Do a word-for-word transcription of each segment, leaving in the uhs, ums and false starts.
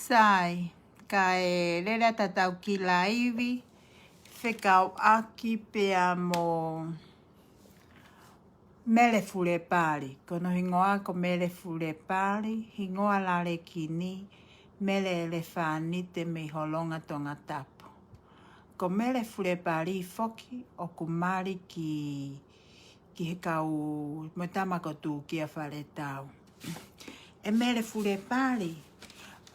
Sai, kae lele atu ʻetau kiʻi laivi fekauʻaki pea mo Mele Fulepali. Ko hono hingoa ko Mele Fulepali, hingoa lalekini, Mele ʻElefānite mei Holonga Tongatapu. Ko Mele Fulepali foki ʻoku mali ki, ki he kau mo e tama ko Tūkia Faletau. ʻE Mele Fulepali,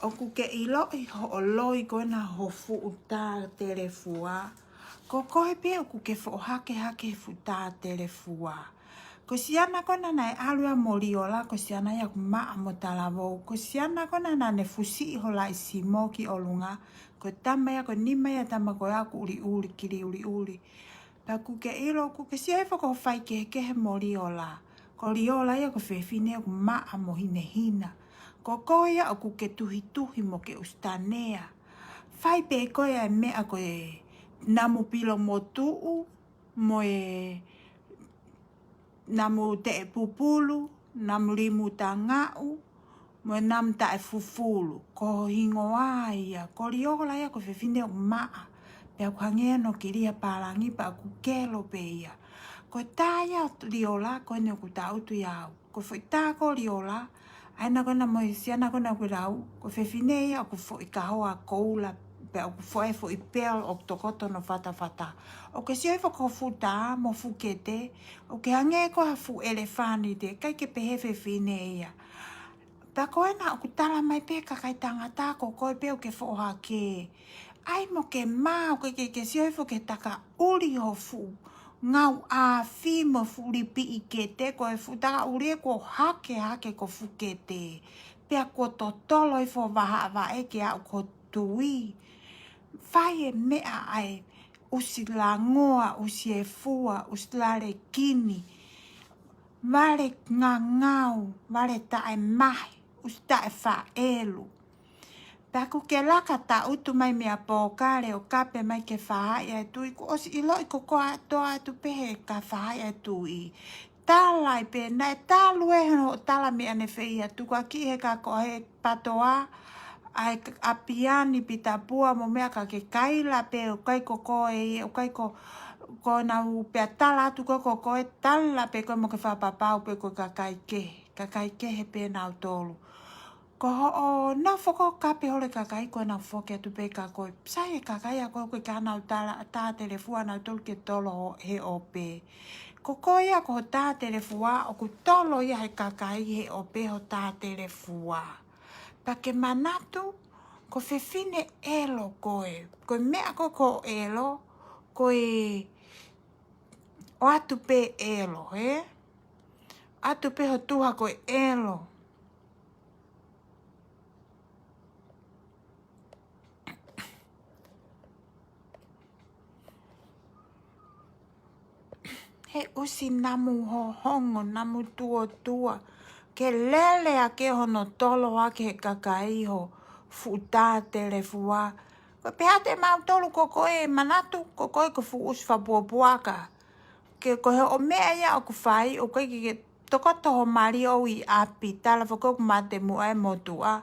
ʻoku ke ʻiloʻi hoʻo loi ko ena ho fuʻu tā telefua? Ko koe pē ʻoku ke foʻohakehake he fuʻu tā telefua. Ko e siana ko ena naʻe ʻalu ia mo Liola, ko e siana ia ʻoku maʻa mo talavou. Ko e siana ko ena naʻa ne fusiʻi ho laʻi simo ki ʻolunga, ko e tama ia, ko e nima ia tama ko ia ʻoku ʻuliʻuli, kili ʻuliʻuli. Pea ʻoku ke ʻilo, ʻoku ke sio hifo ki hoʻo faikehekehe mo Liola. Ko Liola ia ko e fefine ʻoku maʻa mo hinehina. Ko koe ia ʻoku ke tuhituhi mo ke ʻusitanea. Fai pē koe ʻa e meʻa ko e namu pilo motuʻu, mo e namu teʻepupulu, namu limu tangaʻu, mo e namu taʻefufulu. Ko ho hingoa ia, ko Liola ia ko e fefine ʻoku maʻa. Pea ʻoku hangē ia hono kiliha pālangi pea ʻoku kelo pē ia. Ko e tā ia ʻo Liola, ko eni ʻoku tangutu ia au. Ko e foʻi tā ko Liola, ʻa ena ko ena mo e siana ko ena ʻoku lau, ko e fefine ia ʻoku foʻi kahoa koula, pea ʻoku foʻi, foʻi pearl ʻoku tokoto hono fatafata. ʻOku ke sio hifo ki ho fuʻu tā mo e fuʻu kete, ʻoku ke hangē ko ha fuʻu ʻelefānite, ʻikai ke pehē fefine ia. Pea ko ena ʻoku tala mai pē kakai tangata ko koe pē ʻoku ke foʻohake. ʻAi mo ke mā, ʻoku ke, ke sio hifo ki he takaʻuli ho fuʻu ngāue ʻaʻahi mo e fuʻu lipiʻi kete, ko e fuʻu takaʻuli ē kuo hakehake ko e fuʻu kete. Pea kuo totolo hifo vahaʻa vaʻe ke aʻu ki ho tui. Fai e meʻa ʻa e ʻusi langoa, ʻusi efua, ʻusi lalekini, vale ngangau, vale taʻemahi, ʻusi taʻefaʻelu. Pea ʻoku ke laka tangutu mai mei he pōkale ʻo kape mai ke faʻahi ʻa e tui, kuo ʻosi ʻiloʻi ko koe ʻa e toa atu pē he ka faʻahi ʻa e tui. Tala ai pē, naʻe talu ē hono tala mei ʻanefē ia, tuku ā ki he ka ko he patoa, ʻa e ʻapiani pitapua mo e meʻa ka ke kaila pē, ʻoku ʻikai ko koe ia, ʻoku ʻikai ko, ko ʻenau pea tala atu ko, ko koe, tala pē koe mo ke fakapapau pē ko e kakai kehe, kakai kehe pē nautolu. Ko hoʻo nofo ko ē ʻo kape holo e kakai ko ē ʻo nau foki atu pē kia koe. Sai e kakai ʻa koe ʻoku ʻikai ke nau tala, tā telefua nautolu ke tolo he ʻope. Ko koe ia ko ho tā telefua, ʻoku tolo ia he kakai he ʻope ho tā telefua. Pea ke manatu, ko e fefine ʻelo koe. Ko e meʻa ko ē ko e ʻelo, ko e ʻoatu pē ʻelo, ē? ʻOatu pē ho tuha ko e ʻelo. He ʻusi namu hohongo, namu tuotua. Ke lele ake hono tolo ake he kakai ho fuʻu tā telefua. Ko e pehē atu ʻe mautolu ko koe, manatu, ko koe ko e fuʻu ʻusi fakapuapuaka. Ke ko hoʻo meʻa ia ʻoku fai, ʻoku ʻikai ke, ke tokoto ho mali ʻo ʻi ʻapi, tala foki ʻoku mate muʻa e motuʻa.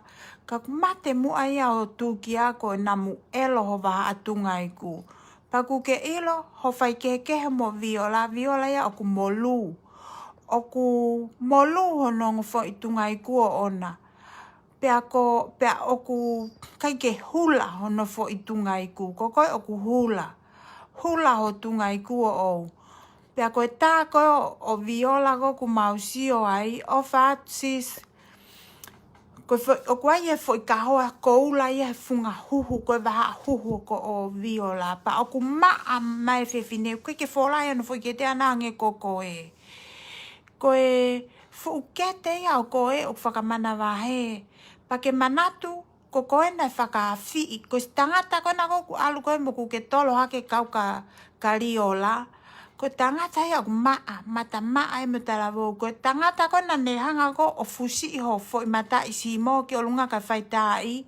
Ka ʻoku mate muʻa ia ʻo Tūkia ko e namu ʻelo ho vahaʻa tungaiku. Pea ʻoku ke ʻilo, hoʻo faikehekehe mo Viola, Viola ia ʻoku molū. ʻOku molū hono ongo foʻi tungaiku ʻoʻona. Pea ko, pea ʻoku ʻikai ke hula hono foʻi tungaiku. Ko koe ʻoku hula. Hula ho tungaiku ʻoʻou. Pea ko e tā ko ē ʻo Viola ko ē ʻoku mau sio ai, ʻofa atu sis. Ko e fo-, ʻoku ʻi ai e foʻi kahoa koula ia he funga huhu, ko e vahaʻa huhu ko ē ʻo Viola. Pea ʻoku maʻa mai e fefine, ʻoku ʻikai ke fola ia hono foʻi kete ʻana hangē ko koe. Ko e fuʻu kete ia ʻo koe ʻoku fakamanavahē. Pea ke manatu, ko koe naʻe fakaafiʻi. Ko e tangata ko ena ko ē ʻoku ʻalu ko ē mo ʻoku ke tolo hake kau kia, kia Liola. Ko e tangata ia ʻoku maʻa, mata maʻa ē mo talavou. Ko e tangata ko ena naʻa ne hanga ko ē ʻo fusiʻi ho foʻi mataʻi simo ki ʻolunga kae fai taaʻi.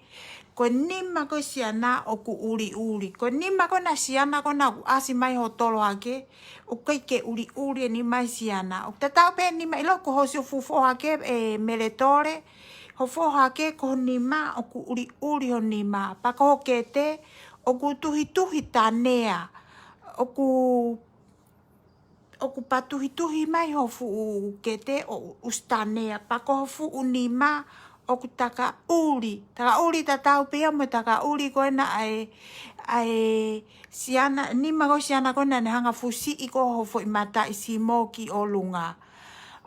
Ko e nima ko ē siana ʻoku ʻuliʻuli. Ko e nima ko ena siana ko ena ʻoku ʻasi mai hoʻo tolo hake. ʻOku ʻikai ke ʻuliʻuli e nima e siana. ʻOku tatau pē nima ʻilo ko hoʻo sio fuʻu foʻohake ē Meletole. Ko e foha ke ko e nima, ʻoku ʻuliʻuli ho nima. Pea ko ho kete, ʻoku tuhituhi tanea. ʻOku, ʻoku pā tuhituhi mai ho fuʻu kete ʻo ʻusi tanea. Pea ko ho fuʻu nima, ʻoku takaʻuli. Takaʻuli tatau pē ia mo e takaʻuli ko ena ʻa e, ʻa e siana, nima ko e siana ko ena ne hanga fusiʻi ko ho foʻi mataʻi simo ki ʻolunga.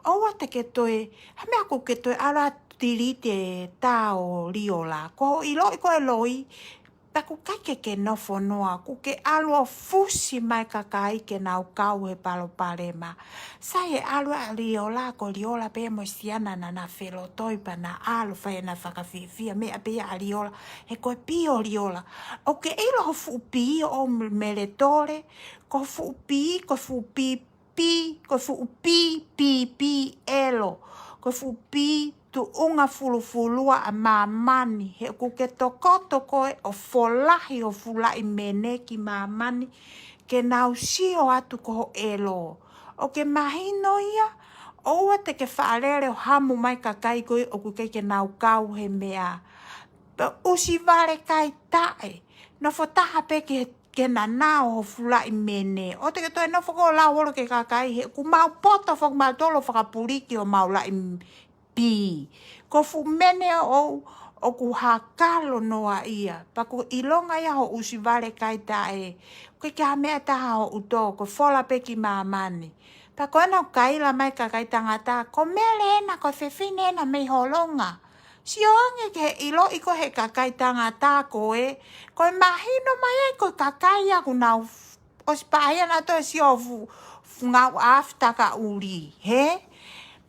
ʻOua te ke toe, ha meʻa ʻoku ke toe ʻalu ʻo tilite e tā ʻo Liola. Ko hoʻo ʻiloʻi ko e loi, pea ʻoku ʻikai ke ke nofo noa, ʻoku ke ʻalu ʻo fusi mai kakai ke nau kau he palopalema. Sai e ʻalu ʻa Liola, ko Liola pē mo e siana naʻa na felotoi pea na ʻalu fai ʻena fakafiefia, meʻa pē ia ʻa Liola, he ko e pī ʻo Liola. ʻOku ke ʻilo ho fuʻu pī ʻo Meletole, ko ho fuʻu pī, ko ho fuʻu pī pī, ko e fuʻu pī, pī, pī ʻelo. Ko e fuʻu pī tuʻunga fulufulua ʻa māmani. He ʻoku ke tokoto koe ʻo folahi ho fuʻu laʻi mene ki māmani ke nau sio atu ko ho ʻelo. ʻOku ke mahino ia, ʻoua te ke faʻa lele ʻo hamu mai kakai ko ē ʻoku ʻikai ke nau kau he meʻa. Pea ʻusi vale kai taʻe. Nofo taha pē ki he ke nanao ho fuʻu laʻi mene. ʻOua te ke toe nofo ko ē ʻo lau holo ki he kakai he ʻoku mau poto foki mautolu ʻo fakapuliki homau laʻi m-, pī. Ko e fuʻu mene ʻoʻou ʻoku hakalo noa ia. Pea ʻoku ʻilonga ia ho ʻusi vale kai taʻe. ʻOku ʻikai ke ha meʻa ʻe taha hoʻo tō, ko e fola pē ki māmani. Pea ko ena ʻoku kaila mai kakai tangata, ko Mele ena, ko e fefine ena mei Holonga. Sio ange ki he ʻiloʻi ko ē he kakai tangata ko ē, ko e mahino mai ai ko e kakai ia ʻoku nau f-, ʻosi pāhia naʻa toe sio fu-, fungau afi takaʻuli, he?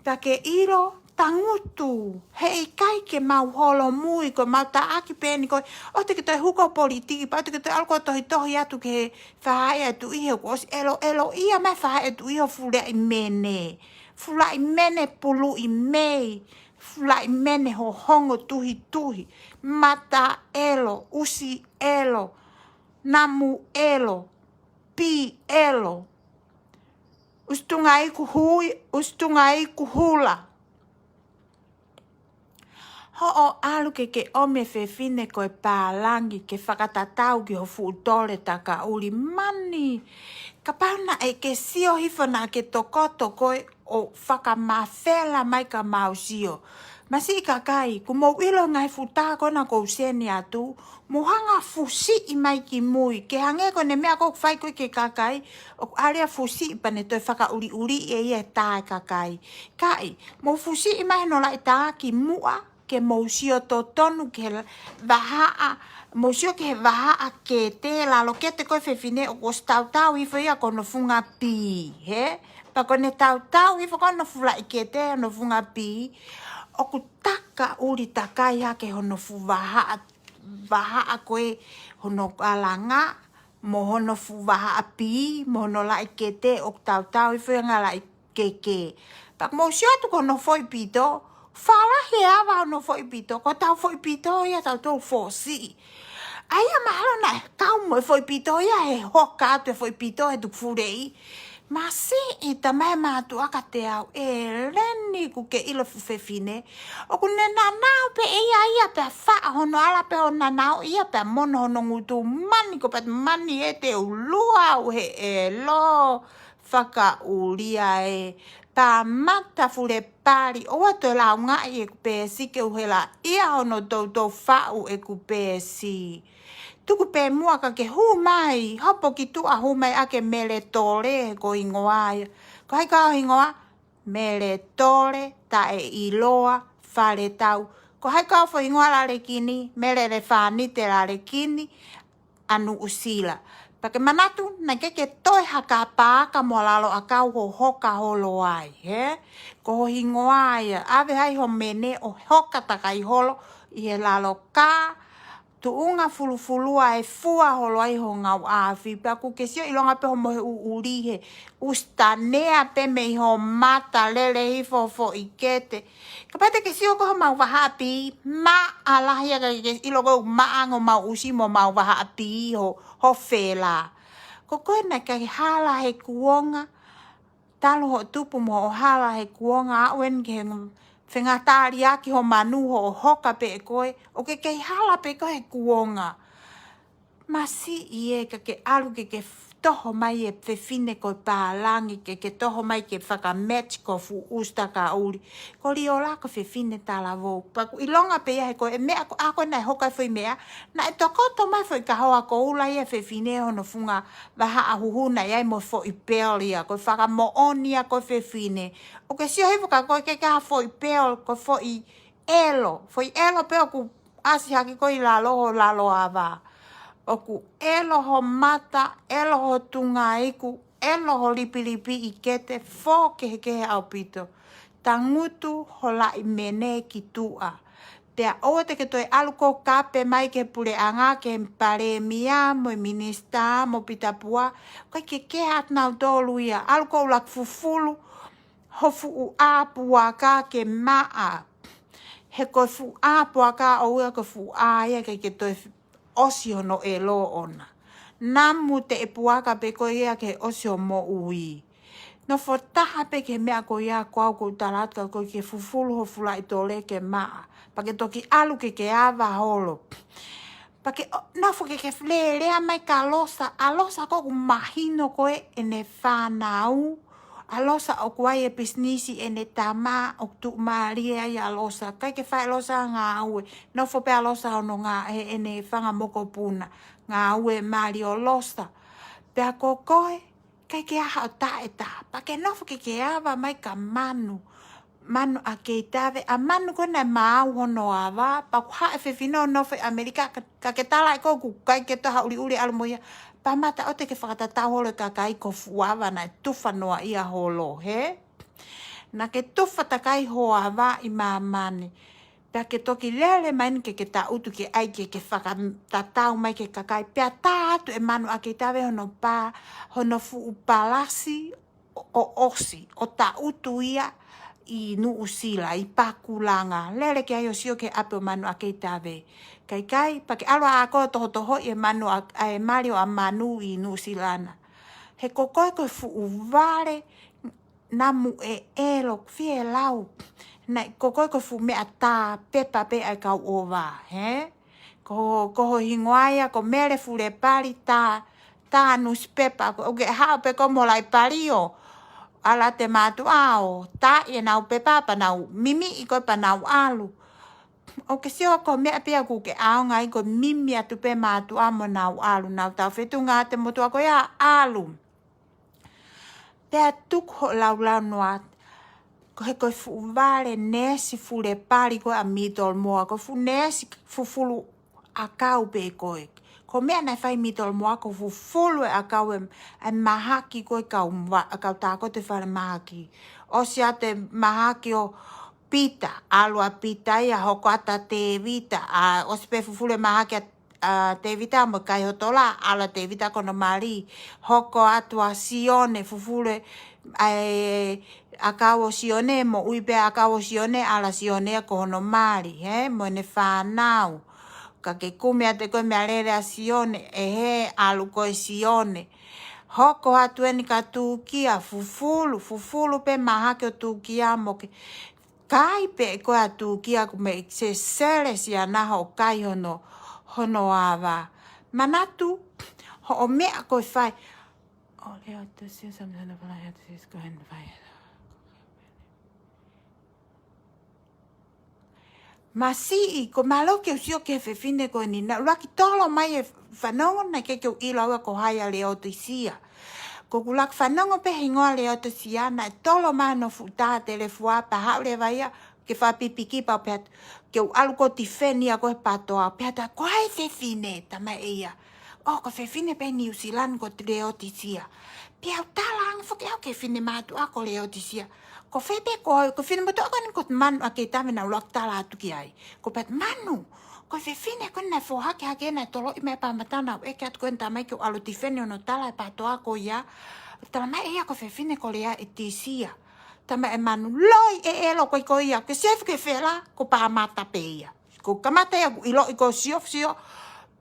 Pea ke ʻilo, tangutu, he ʻikai ke mau holomui, ko ʻemau taʻaki pē eni ko ē, ʻoua te ke toe hū ki he politiki, pea ʻoua te ke toe ʻalu ʻo tohitohi atu ki he faʻē ʻa e tuʻi he kuo ʻosi ʻeloʻelo ia mai faʻē ʻa e tuʻi ho fuʻu laʻi mene. Fuʻu laʻi mene puluʻi mei, fuʻu laʻi mene hohongo tuhituhi, mata ʻelo, ʻusi ʻelo, namu ʻelo, pī ʻelo, ʻusi tunga iku hui, ʻusi tunga iku hula. Hoʻo ʻalu ke ke ʻomi e fefine ko e pālangi ke fakatatau ki ho fuʻu tole takaʻuli mani. Kapau naʻe ke sio hifo naʻa ke tokoto koe ʻo fakamafela mai ka mau sio. Masiʻi kakai, kuo mou ʻilo e ngaahi fuʻu tā ko ena ʻoku ou seni atu, mou hanga fusiʻi mai ki mui, ke hangē ko ʻene meʻa ko ē ʻoku fai ko ē ki he kakai, ʻoku ʻalu ia ʻo fusiʻi pea ne toe fakaʻuliʻuliʻi ʻe ia e tā e kakai. Kae, mou fusiʻi mai hono laʻi tā ki muʻa, ke mou sio totonu ki he la-, vahaʻa, mou sio ki he vahaʻa kete, lalo kete ko ē fefine ʻoku ʻosi tautau hifo ia ko hono funga pī, he? Pea ko ʻene tautau hifo ko ē hono fuʻu laʻi kete, hono funga pī, ʻoku takaʻuli takai hake hono fuʻu vahaʻa, vahaʻa ko ē hono kalanga, mo hono fuʻu vahaʻa pī, mo hono laʻi kete, ʻoku tautau hifo ia ngaahi laʻi keke. Pea mou sio atu ko hono foʻi pito, falahi e ava hono foʻi pito, ko ʻetau foʻi pito ia ʻoku tau fusiʻi. ʻA ia mahalo naʻe kau mo e foʻi pito ia he hoka atu e foʻi pito he tuku fuleʻi. Masiʻi tamai mātuʻa kiate au, ʻEleni, ʻoku ke ʻilo e fuʻu fefine. ʻOku ne nanao pē ʻe ia ia pea faʻa hono ala pē hono nanao ia pea mono hono ngutu mani ko pea mani ʻe te ulua au he ʻelo. Fakaʻulia ē, tā mata fule pali, ʻoua toe laungaʻi ʻeku peesi ke u hela ia hono toutou faʻu ʻeku peesi. Tuku pē muʻa ka ke hū mai, hopo ki tuʻa hū mai ʻa ke Meletole ko e hingoa ia. Ko hai ka ho hingoa? Meletole, taʻeʻiloa, Faletau. Ko hai ka ho foʻi hingoa Lalekini? Mele Lefānite Lalekini, ʻa Nuʻusila. Pea ke manatu, naʻe ʻikai ke toe haka paaka mo lalo ʻakau hoʻo hoka holo ai, he? Ko ho hingoa ia, ʻave hai ho mene ʻo hoka takai holo ʻi he lalo kā, tuʻunga fulufulua ʻe fua holo ai ho ngau afi. Pea ʻoku ke sio ʻilonga pē hoʻo mohe ʻuʻuli he ʻusi tanea pē mei ho mata lele hifo foʻi kete. Kapau te ke sio ko homau vahaʻa pī, maʻa lahi ia ka ke ʻilo ko e maʻa ange homau ʻusi mo homau vahaʻa pī ho, ho fela. Ko koe naʻe ʻikai hala he kuonga, talu hoʻo tupu mo hoʻo hala he kuonga, aʻu eni ki he fengataliaki ho manu hoʻo hoka pē ʻe koe, ʻoku ke kei hala pē koe he kuonga. Masiʻi ē, ka ke ʻalu ke ke f-, toho mai e fefine ko e pālangi, ke ke toho mai ke fakamatch ko e fuʻu ʻusi takaʻuli. Ko Liola ko e fefine talavou. Pea ʻoku ʻilonga pē ia he ko e meʻa ko ē naʻe hoka e foʻi meʻa, naʻe tokoto mai foʻi kahoa koula ia e fefine hono funga vahaʻa huhu naʻe ʻi ai mo e foʻi pearl ia, ko e fakamoʻoni ia ko e fefine. ʻOku ke sio hifo ka ko e ke kaha foʻi pearl, ko e foʻi ʻelo, foʻi ʻelo pē ʻoku ʻasi hake ko ē ʻi lalo ho lalo ava. ʻOku ʻelo ho mata, ʻelo ho tungaiku, ʻelo ho lipilipiʻi kete, fō kehekehe ʻaupito. Tangutu ho laʻi mene ki tuʻa. Pea ʻoua te ke toe ʻalu ko ē ʻo kape mai ki he puleʻanga, ki he palēmia, mo e minisitā, mo Pita Pua. Ko e ke kehe atu nautolu ia, ʻalu ko ē ʻo ʻuluaki fufulu ho fuʻu ʻā puaka ke maʻa. He ko e fuʻu ʻā puaka ʻoʻou ia ko e fuʻu ʻā ia ʻikai ke toe f-, ʻosi hono ʻelo ʻona. Namu te e puaka pē koe ia ke ʻosi hoʻo moʻui. Nofo taha pē ki he meʻa ko ia ko au ʻoku ou tala atu ka ko e ke fufulu ho fuʻu laʻi tole ke maʻa. Pea ke toki ʻalu ke ke ava holo. Pea ke ʻo-, nofo ke ke f-, lelea mai kia Losa. ʻA Losa ko ē ʻoku mahino ko ē ʻene fānau. ʻA Losa ʻoku ʻi ai e pisinisi ʻene tama, ʻoku tuʻumālie ai ʻa Losa. ʻIkai ke fai ʻe Losa ha ngāue. Nofo pē ʻa Losa hono ngā-, he ʻene fanga mokopuna. Ngāue mali ʻo Losa. Pea ko koe, ʻikai ke ʻi ai haʻo taʻetaha. Pea ke nofo ke ke ava mai kia Manu. Manu ʻa Keitave, ʻa Manu ko ē naʻe maau hono ava, pea ʻoku haʻu e fefine ʻo nofo ʻi ʻAmelika, ka, ka ke tala ē ko ē ʻoku ʻikai ke toe haʻuliʻuli ʻalu mo ia. Pea mata ʻoua te ke fakatatau holo e kakai ko e fuʻu ava naʻe tufa noaʻia holo, hē? Naʻa ke tufa takai ho ava ʻi māmani. Pea ke toki lele mai ni ke ke taʻutu ke ʻai ke ke fakatatau mai ki he kakai. Pea tā atu ʻe Manu ʻa Keitave hono pā, hono fuʻu palasi ʻo, ʻo ʻosi, ʻo taʻutu ia ʻi Nuʻusila, ʻi Pakulanga. Lele ki ai ʻo sio ki he ʻapi ʻo Manu ʻa Keitave. Kaikai, pea ke ʻalu ā ko ē ʻo tohotohoʻi e manu ʻa, ʻa e mali ʻo ʻa Manu ʻi Nuʻusila na. He ko koe ko e fuʻu vale, namu ʻe ʻelo, fie lau. Naʻe ko koe ko e fuʻu meʻa tā pepa pē ʻa e kau ʻova, hē? Ko, ko ho hingoa ia, ko Mele Fulepali tā, tā newspaper, ko, ʻoku ke haʻu pē ko e mo laʻi palio, ʻalu ā te mātuʻa ʻo tā ʻenau pepa pea nau mimiʻi ko ē pea nau ʻalu. ʻOku ke sio ko e meʻa pē ia ʻoku ke ʻaonga ai ko e mimi atu pē mātuʻa mo nau ʻalu, nau tau fetunga te motuʻa ko ia ʻalu. Pea tuku hoʻo laulau noa, ko e he ko e fuʻu vale neesi Fulepali ko ē ʻa Middlemore, ko e fuʻu neesi fufulu ʻakau pē ko ē. Ko e meʻa naʻe fai Middlemore ko e fufulu e ʻakau e, e mahaki ko ē kau va-, kau tākote fale mahaki. ʻOsi atu e mahaki ʻo Pita, ʻalu ʻa Pita ia hoko atu ʻa Tēvita, ʻa ʻosi pē fufulu e mahaki ʻa ʻa Tēvita mo Kaihotola, ʻalu ʻa Tēvita ko hono mali, hoko atu ʻa Sione, fufulu e, ʻa e ʻakau ʻo Sione, moʻui pē ʻakau ʻo Sione, ʻalu ʻa Sione ko hono mali, hē, mo ʻene fānau. Ka ke kumi atu ko e meʻalele ʻa Sione, ʻehē, ʻalu ko ē Sione. Hoko atu eni kia Tūkia, fufulu, fufulu pē mahaki ʻo Tūkia mo ke kai pē ko ē ʻa Tūkia ko e meʻa sesele siʻana hoʻo kai hono, hono ava. Manatu, hoʻo meʻa ko ē fai. ʻO Leotitia, Samsona, Palahia, Tisis, ko heni fai. Masiʻi, ko e mālō ke u sio ki he fefine ko eni, naʻe ʻuluaki tolo mai e fanongo naʻe ʻikai ke u ʻilo au ia ko hai ʻa Leotitia. Ko ʻeku ʻuluaki fanongo pē hingoa Leotitia, naʻe tolo mai hono fuʻu tā telefua pea haʻu leva ia ke fakapipiki pea u pehē atu, ke u ʻalu ko ē ʻo tifeni ia ko ē he pātoa, pehē atu, ko hai e fefine, talamai ʻe ia. ʻŌ, ko e fefine pē New Zealand ko Leotitia. Pea u talaange foki au ki he finemātuʻa ko Leotitia. Ko fē pē ko, ko e finemotuʻa ko eni ko Manu ʻa Keitave naʻa ku ʻuluaki tala atu ki ai. Ko pehē atu Manu, ko e fefine ko eni naʻe fohake hake naʻe toloʻi mai Paramata naʻa ku ʻeke atu ko eni talamai ke u ʻalu ʻo tifeni hono tala he pātoa ko ia. Talamai ʻe ia ko e fefine ko Leotitia. Talamai ʻe Manu, loi ʻe ʻelo ko ē ko ia, ke sio ki he felā, ko Paramata pē ia. Ko e kamata ia ʻeku ʻiloʻi ko e sio, sio,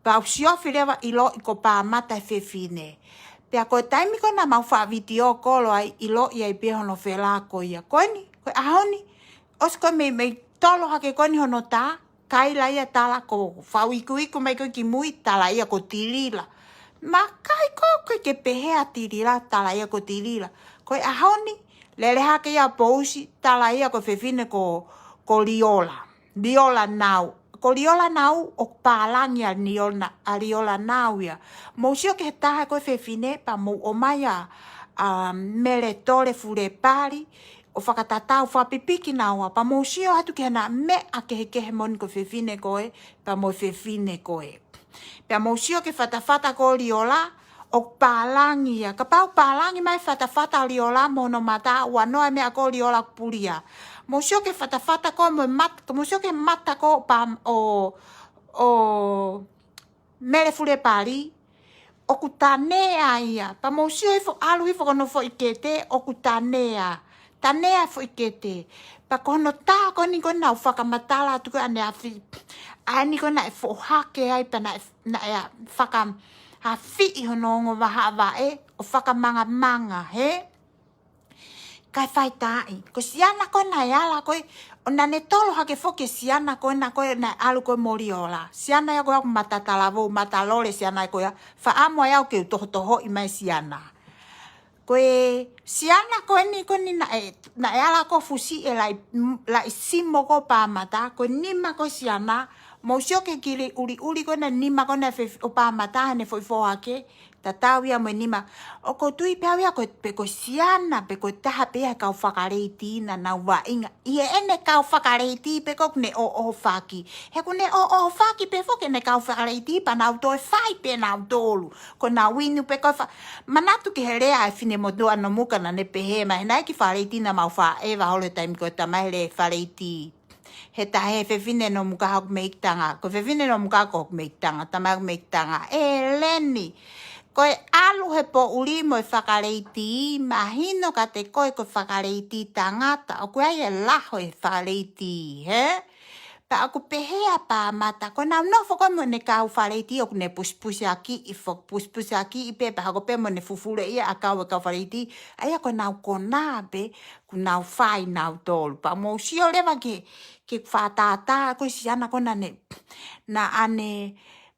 pea u sio fileva ʻiloʻi ko Paramata e fefine. Pea ko e taimi ko ē naʻa mau faʻa vitiō kolo ai ʻiloʻi ai pē hono felā ko ia. Ko eni, ko e ʻaho ni, ʻOsi ko e meimei tolo hake ko eni hono tā, kaila ia tala ko fau ikuiku mai ko ē ki mui, tala ia ko Tilila. Ma kai ko ke ke pehē ʻa Tilila, tala ia ko Tilila. Ko e ʻaho ni, lele hake ia Pousi, tala ia ko e fefine ko, ko Liola. Liola Nau. Ko Liola Nau, ʻoku pālangi ʻa Liola, ʻa Liola Nau ia. Mou sio ki he taha ko e fefine, pea mou ʻomai ʻa, ʻa Meletole Fulepali, ʻo fakatatau fakapipiki naua, pea mou sio atu ki he ngaahi meʻa kehekehe moʻoni ko e fefine ko ē, pea mo e fefine ko ē. Pea mou sio ki he fatafata ko Liola, ʻoku pālangi ia. Kapau pālangi mai fatafata Liola mo hono mata, ua noa e meʻa ko Liola ʻoku pulia. Mou sio ki he fatafata ko mo e mat-, mou sio ki he mata ko pā, ʻo, ʻo Mele Fulepali, ʻoku tanea ia. Pea mou sio hifo, ʻalu hifo ko hono foʻi kete, ʻoku tanea. Tanea foʻi kete. Pea ko hono tā ko eni ko ē naʻa ku fakamatala atu ko ē ʻaneafi. ʻA eni ko ē naʻe foʻohake ai pea naʻe, naʻe faka-, hafiʻi hono ongo vahaʻa vaʻe, ʻo fakamangamanga, hē? Kae fai taʻi. Ko e siana ko ē naʻe ala ko ē, ʻo naʻa ne tolo hake foki e siana ko ena ko ē naʻe ʻalu ko ē mo Liola. Siana ia ko ē ʻoku mata talavou, mata lole siana ia ko ē. Faʻa mo ia ʻoku ke u tohotohoʻi mai siana. Ko e siana ko eni ko eni naʻe, naʻe ala ko ē fusi e laʻi, laʻi simo ko ē ʻo Pāmata, ko e nima ko ē siana, mou sio ki he kili ʻuliʻuli ko ē naʻe nima ko ē naʻe fe-, ʻo Pāmata, heʻene foʻi foʻohake, tatau ia mo e nima. ʻOku ou tui pē au ia ko e, pe ko e siana, pe ko e taha pē ia he kau fakaleiti naʻa nau vaʻinga. ʻI heʻene kau fakaleiti pē ko ē ʻoku ne ʻoʻofaki. He ʻoku ne ʻoʻofaki pē foki ʻene kau fakaleiti pea nau toe fai pē nautolu. Ko ʻenau inu pē ko e fa-, manatu ki he lea ʻa e finemotuʻa Nomuka naʻa ne pehē mai, he naʻe ʻi ai e kiʻi fakaleiti naʻa mau faʻa ʻeva holo he taimi ko ē, tamai, he fakaleiti. He taha e fefine Nomuka, hoku meʻitanga. Ko e fefine Nomuka ko hoku meʻitanga, tamai, hoku meʻitanga. ʻEleni. Ko e ʻalu he poʻuli mo e fakaleiti, mahino kiate koe ko e fakaleiti tangata, ʻoku ʻi ai e laho e fakaleiti, hē? Pea ʻoku pehē ʻa Pāmata, ko ʻenau nofo ko ē mo ʻene kau fakaleiti, ʻoku ne pusipusiakiʻi fo-, pusipusiakiʻi pē, pea hoko pē mo ʻene fufulu ia ʻa e kau, e kau fakaleiti, ʻa ia ko ʻenau konā pē, ʻoku nau fai nautolu. Pea mou sio leva ki he, ki he fakatātā ko ē siana ko ē naʻa ne, naʻa ne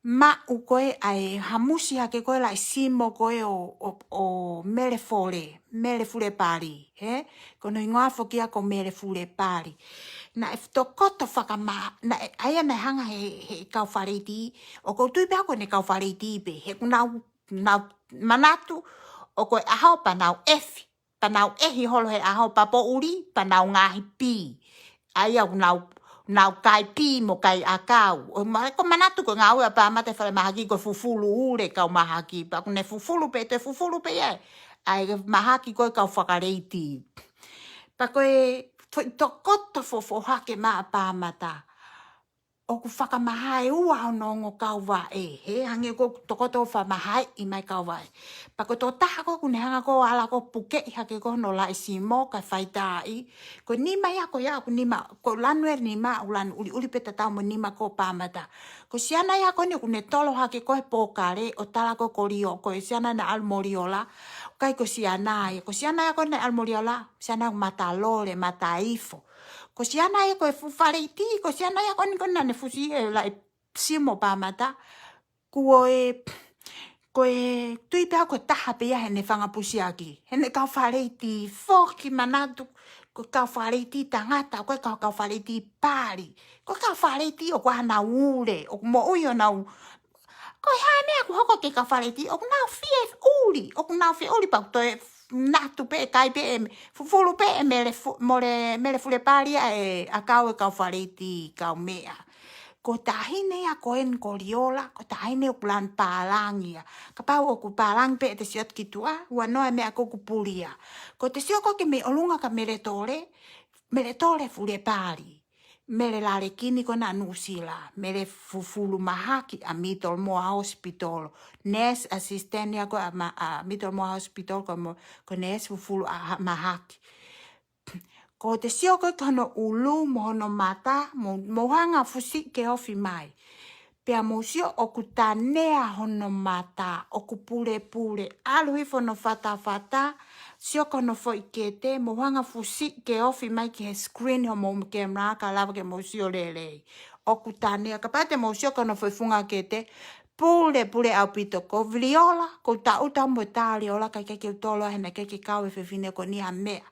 maʻu ko ē ʻa e hamusi hake ko ē laʻi simo ko ē ʻo, ʻo, ʻo Mele Fole, Mele Fulepali, hē? Ko hono hingoa foki ia ko Mele Fulepali. Naʻe tokoto fakama-, naʻe, ʻa ia naʻe hanga he, he kau fakaleiti, ʻoku ou tui pē au ko ʻene kau fakaleiti pē, he ʻoku nau, nau manatu, ʻo ko e ʻaho pea nau ʻefi. Pea nau ʻehi holo he ʻaho pea poʻuli, pea nau ngaahi pī. ʻA ia ʻoku nau, nau kai pī mo kai ʻakau. ʻO ma-, ko e manatu ko e ngāue ʻa Pāmata he falemahaki ko e fufulu ule kau mahaki. Pea ʻoku ne fufulu pē, toe fufulu pē ia. ʻA e mahaki ko ē kau fakaleiti. Pea ko e foʻi tokoto foʻofoʻohake mai ʻa Pāmata. ʻOku fakamahaeua hono ongo kau vaʻe, hē, hangē ko e tokoto fakamahaeʻi mai kau vaʻe. Pea ko e tokotaha ko ē ʻoku ne hanga ko ē ʻo ala ko ē ʻo pukeʻi hake ko ē hono laʻi simo kae fai taʻi. Ko e nima ia ko ia ʻoku nima, ko e lanu e nima, ʻoku lanu ʻuliʻuli pē tatau mo e nima ko ē ʻo Pāmata. Ko e siana ia ko eni ʻoku ne tolo hake ko ē he pōkale, ʻo tala ko ē ko Lio, ko e siana naʻe ʻalu mo Liola, ʻikai ko e siana ia, ko e siana ia ko ē naʻe ʻalu mo Liola, siana ʻoku mata lole, mata ifo. Ko e siana ia ko e fuʻu fakaleiti, ko e siana ia ko eni ko ē naʻa ne fusi e laʻi simo ʻo Pāmata. Ko e, ko e tui pē au ko e taha pē ia heʻene fanga pusiaki. Heʻene kau fakaleiti foki, manatu, ko e kau fakaleiti tangata, ʻoku ʻikai ko e kau fakaleiti pali. Ko e kau fakaleiti ʻoku ʻi ai haʻanau ule, ʻoku moʻui honau Ko e hā e meʻa ʻoku hoko ki he kau fakaleiti, ʻoku nau fie ʻuli, ʻoku nau fie ʻuli pea ʻoku toe natu pē, kai pē, ʻe fufulu pē ʻe Mele Fu-, Mele, Mele Fulepali ʻa e ʻakau e kau fakaleiti, kau meʻa. Ko e taʻahine ia ko eni ko Liola, ko e taʻahine ʻoku lanu pālangi ia. Kapau ʻoku pālangi pē ʻete sio atu ki tuʻa, ua noa e meʻa ko ē ʻoku pulia. Ko ʻete sio ko ē ki he meʻi ʻolunga kia Meletole, Meletole Fulepali. Mele Lalekini ko ena ʻa Nuʻusila, mele fufulu mahaki ʻa Middlemore Hospital. Nurse assistant ia ko ē ʻa ma-, ʻa Middlemore Hospital ko mo-, ko e nurse fufulu ʻa ha-, mahaki. Ko ʻete sio ko ē ki hono ʻulu mo hono mata, mo, mo hanga fusi ke ofi mai. Pea mou sio ʻoku tanea hono mata, ʻoku pulepule, ʻalu hifo hono fatafata, sio ki hono foʻi kete, mou hanga fusi ke ofi mai ki he screen homou camera ka lava ke mou sio lelei. ʻOku tanea, kapau te mou sio ki hono foʻi funga kete, pule, pule ʻaupito. Ko Viliola, ko taʻuta mo tā Viliola, ʻikai ke u tolo he naʻe ʻikai ke kau e fefine ko eni ha meʻa.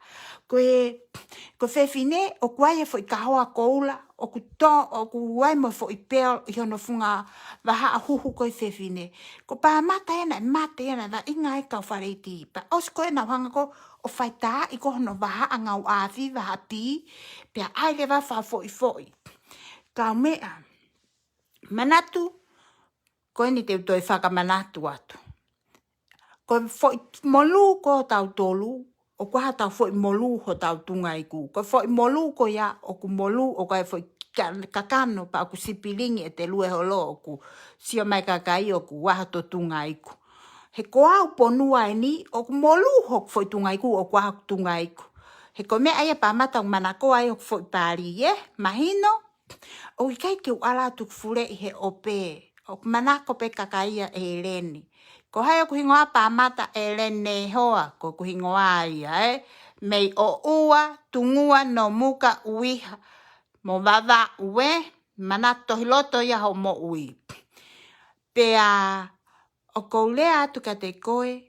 Ko e, ko e fefine, ʻoku ʻi ai e foʻi kahoa koula, ʻoku tō, ʻoku ʻi ai mo e foʻi pearl ʻi hono funga vahaʻa huhu ko e fefine. Ko Pāmata ena, ʻe mate ena, vaʻinga e kau Faleiti. Pea ʻosi ko ena ʻo hanga ko ē ʻo faitāʻi ko hono vahaʻa ngāue ʻapi, vahaʻa pī, pea ʻai leva fakafoʻifoʻi. Kaumeʻa, manatu, ko eni te u toe fakamanatu atu. Ko e foʻi molū ko tautolu, ʻoku ʻi ai hotau foʻi molū hotau tungaikū. Ko e foʻi molū ko ia, ʻoku molū, ʻoku ʻi ai e foʻi ka-, kakano pea ʻoku sipilingi ʻe te lue holo ʻoku sio mai kakai ʻoku ʻi ai hoto tungaikū. He ko au ponua eni, ʻoku molū hoku foʻi tungaikū, ʻoku ʻi ai hoku tungaikū. He ko e meʻa ia Pāmata ʻoku manako ai hoku foʻi pali, ē? Mahino? ʻOku ʻikai ke u ʻalu atu ki fuleʻi he ʻope. ʻOku manako pē kakai ia ʻEleni. Ko hai ʻoku hingoa Pāmata? ʻEleni Neihoa, ko ʻeku hingoa ia, ē? Mei ʻOʻua, Tungua, Nomuka, ʻUiha, mo Vavaʻu, ē? Manatu tohi loto ia hoʻo moʻui. Pea ʻoku ou lea atu kiate koe,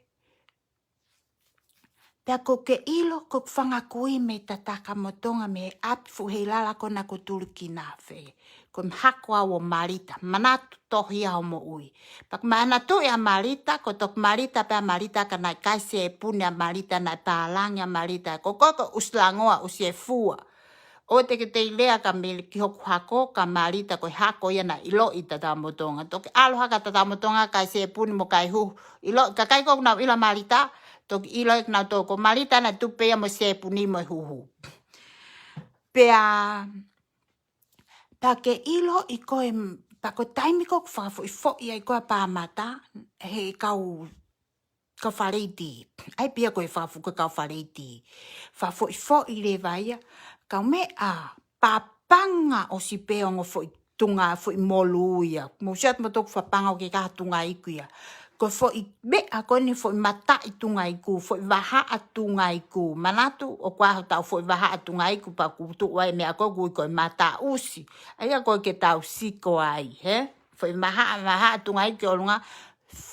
pea ʻoku ke ʻilo, ko ʻeku fanga kui mei Tatakamotonga mei he ʻapi fuʻu heilala ko ena ko Tulukinafe. Ko e hako au ʻo Malita, manatu tohi ia hoʻo moʻui. Pea ʻoku manatu ʻa Malita, ko toki Malita pē ʻa Malita ka naʻe ʻikai sēpuni ʻa Malita, naʻe pālangi ʻa Malita. Ko koe ko e ʻusi langoa, ʻusi e fua. ʻOua te ke teʻeki lea ka mili ki hoku hako, ka Malita ko e hako ia naʻe ʻiloʻi Tatakamotonga. Toki ʻalu hake ʻa Tatakamotonga kae sēpuni mo kae huhu. ʻIlo, kakai ko ē ʻoku nau ʻilo ʻa Malita, toki ʻilo ʻe nautolu ko Malita naʻe tupu ia mo e sēpuni mo e huhu. Pea, pea ke ʻilo ʻi ko e, pea ko e taimi ko ē ʻoku fakafoʻifoʻi ai ko ē ʻa Pāmata, he kau kau Faleiti. ʻAi pē ia ko e fakafu-, ko e kau Faleiti. Fakafoʻifoʻi leva ia, kaumeʻa, papanga ʻosi pē ongo foʻi tunga, foʻi molū ia. Mou sio atu mo toku papanga ʻoku ʻikai ha tungaikū ia. Ko e foʻi meʻa ko eni foʻi mataʻi tungaikū, foʻi vahaʻa tungaikū. Manatu, ʻoku ʻi ai hotau foʻi vahaʻa tungaikū pea ʻoku tuʻu ai e meʻa ko ē ʻoku ui ko e mataʻusi. ʻA ia ko ē ke tau siko ai, hē? Foʻi vahaʻa, vahaʻa tungaikū ki ʻolunga,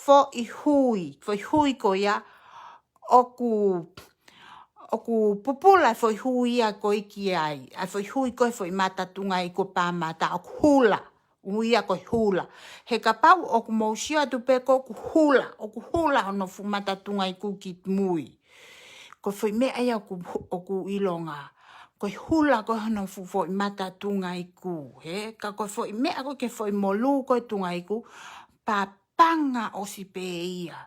foʻi hui, foʻi hui ko ia, ʻoku, ʻoku pupula e foʻi hui ia ko ē ki ai, ʻa e foʻi hui ko ē foʻi mata tungaikū ʻo Pāmata, ʻoku hula, ui ia ko e hula. He kapau ʻoku mou sio atu pē ko ē ʻoku hula, ʻoku hula hono fuʻu mata tungaikū ki mui. Ko e foʻi meʻa ia ʻoku, ʻoku ʻilonga. Ko e hula ko ē hono fuʻu foʻi mata tungaikū, hē? Ka ko e foʻi meʻa ko ē ki he foʻi molū ko ē tungaikū, papanga ʻosi pē ia.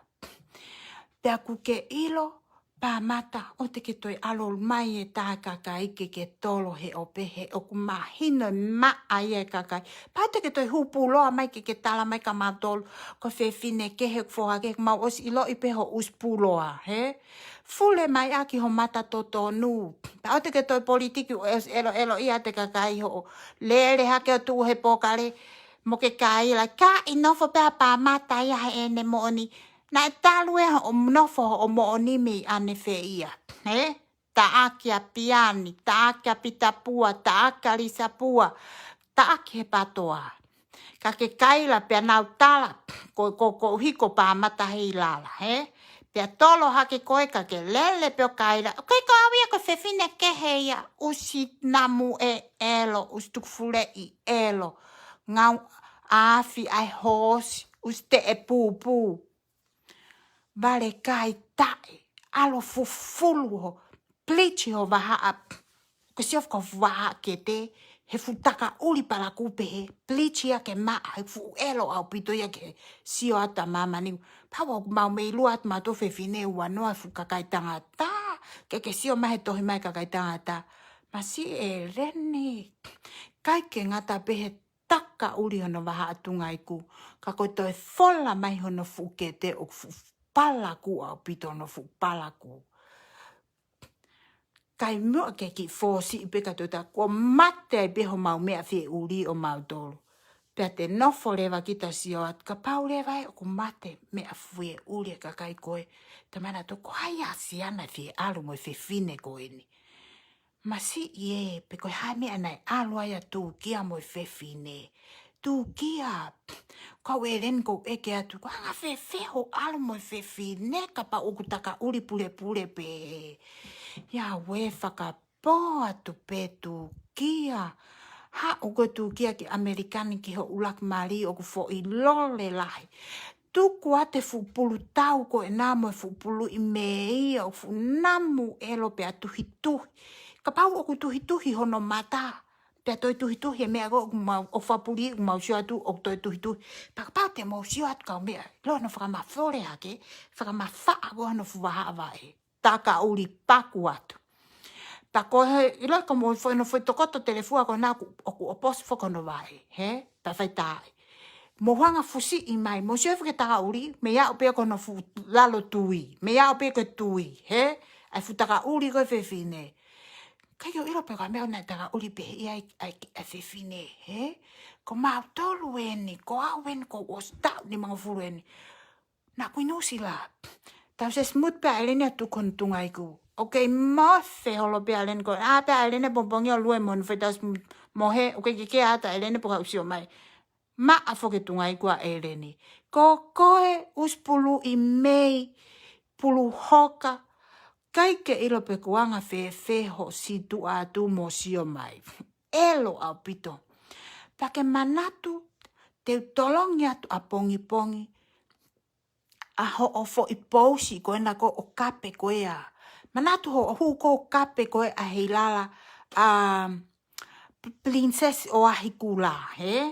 Pea ʻoku ke ʻilo, Pāmata, ʻoua te ke toe ʻalu mai e tā kakai ke ke tolo he ʻope he ʻoku mahino e maʻa ia e kakai. Pea ʻoua te ke toe hū puloa mai ke ke tala mai kia mautolu, ko e fefine kehe, foha kehe, mau ʻosi ʻiloʻi pē hoʻo ʻusi puloa, hē? Fule mai ʻaki ho mata totonu. Pea ʻoua te ke toe politiki ʻo ʻeloʻelo ia ʻa e kakai hoʻo lele hake ʻo tuʻu he pōkale mo ke kaila, ka ʻi nofo pē ʻa Pāmata ia heʻene moʻoni. Naʻe talu ē hoʻo nofo hoʻo moʻoni mei ʻanefē ia, hē? Taʻaki ʻa Piani, taʻaki ʻa Pitapua, taʻaki ʻa Lisapua, taʻaki he PATOA. Ka ke kaila pea nau tala, ko, ko, koeʻuhi ko Pāmata heilala, hē? Pea tolo hake koe ka ke lele pē ʻo kaila. ʻOku ʻikai ko au ia, ko e fefine kehe ia, ʻusi namu ʻe ʻelo, ʻusi tukufuleʻi ʻelo. Ngāue ʻa e afi ʻa e hoosi, ʻusi teʻe pūpū. Vale kai taʻe, ʻalu fufulu ho, bleach ho vahaʻa, ko e sio fakafuaha kete, he fuʻu taka ʻuli palakū pehē, bleach ia ke maʻa, he fuʻu ʻelo ʻaupito ia ke sio atu ʻa māmani. Pau ʻoku mau mei lua atu mautolu fefine ua noa fuʻu kakai tangata, ke ke sio mai he tohi mai kakai tangata. Masiʻi ʻEleni, ʻikai ke ngata pē he taka ʻuli hono vahaʻa tungaikū, ka ko e toe fola mai hono fuʻu kete ʻoku fuʻu palakū ʻaupito hono fuʻu palakū. Kai muʻa ke kiʻi fōsiʻi pē ka tota, kuo mate ai pē homau meʻa fie ʻuli ʻo mautolu. Pea te nofo leva kita ʻo sio atu, kapau leva ē ʻoku mate meʻa fie ʻuli e kakai ko ē. Talamai ʻe nautolu, ko hai ʻa Siana ʻe fie ʻalu mo e fefine ko eni? Masiʻi ē, pe ko e hā e meʻa naʻe ʻalu ai ʻa Tūkia mo e fefine? Tūkia, kau ʻEleni ʻoku ou ʻeke atu, ko e anga fēfē hoʻo ʻalu mo e fefine, kapau ʻoku takaʻuli pulepule pē? ʻIa, ʻoua ʻe fakapō atu pē Tūkia. Haʻu ko ē Tūkia ki ʻAmelika ni ki hoʻo ʻuluaki mali, ʻoku foʻi lole lahi. Tuku atu e fuʻu pulu tau ko ena mo e fuʻu puluʻi mei, ʻo fuʻu namu ʻelo pea tuhituhi. Kapau ʻoku tuhituhi hono mata, pea toe tuhituhi e meʻa ko ē ʻoku mau, ʻoku fakapuliʻi, ʻoku mau sio atu ʻoku toe tuhituhi. Pea kapau te mau sio atu kau meʻa, ʻilo hono fakamafola hake, fakamafaʻa ko ē hono fuʻu vahaʻa vaʻe. Takaʻuli paku atu. Pea ko e, ʻilo ka mo foʻi, hono foʻi tokoto telefua ko ena ʻoku, ʻoku ʻoposi foki hono vaʻe, hē? Pea fai tā ai. Mou hanga ʻo fusiʻi mai, mou sio ʻoku ke takaʻuli, mei aʻu pē ia ko hono fuʻu lalo tui, mei aʻu pē ia ko e tui, hē? ʻAi fuʻu takaʻuli ko ē fefine. ʻIkai ke u ʻilo pe ko e hā e meʻa naʻe takaʻuli pē ia ʻa e, ʻa e, ʻa e fefine, hē? Ko mautolu eni, ko au eni, kuo u ʻosi taʻu nimangofulu eni. Naʻá ku ʻi Nuʻusila. Tau sesi mutu pē ʻa ʻEleni ʻo tuku hono tungaʻiku. ʻOku kei mohe holo pē ʻa ʻEleni ko ē. ʻĀ pē ʻa ʻEleni pongipongi ʻo lue mo hono foʻi tausi mohe. ʻOku kei kē ʻa ʻEleni pea u sio mai. Maʻa foki e tungaʻiku ʻa ʻEleni. Ko koe ʻosi puluʻi mei, pulu hoka. ʻIkai ke ʻilo pe ko e anga fēfē hoʻo situʻa atu mo sio mai. ʻElo ʻaupito. Pea ke manatu, te u tolongi atu ʻapongipongi ʻa hoʻo foʻi pousi ko ena ko ē ʻo kape ko ē ʻa. Manatu hoʻo hū ko ē ʻo kape ko ē ʻa Heilala, ʻa P-, Princess ʻo Ahikula, hē?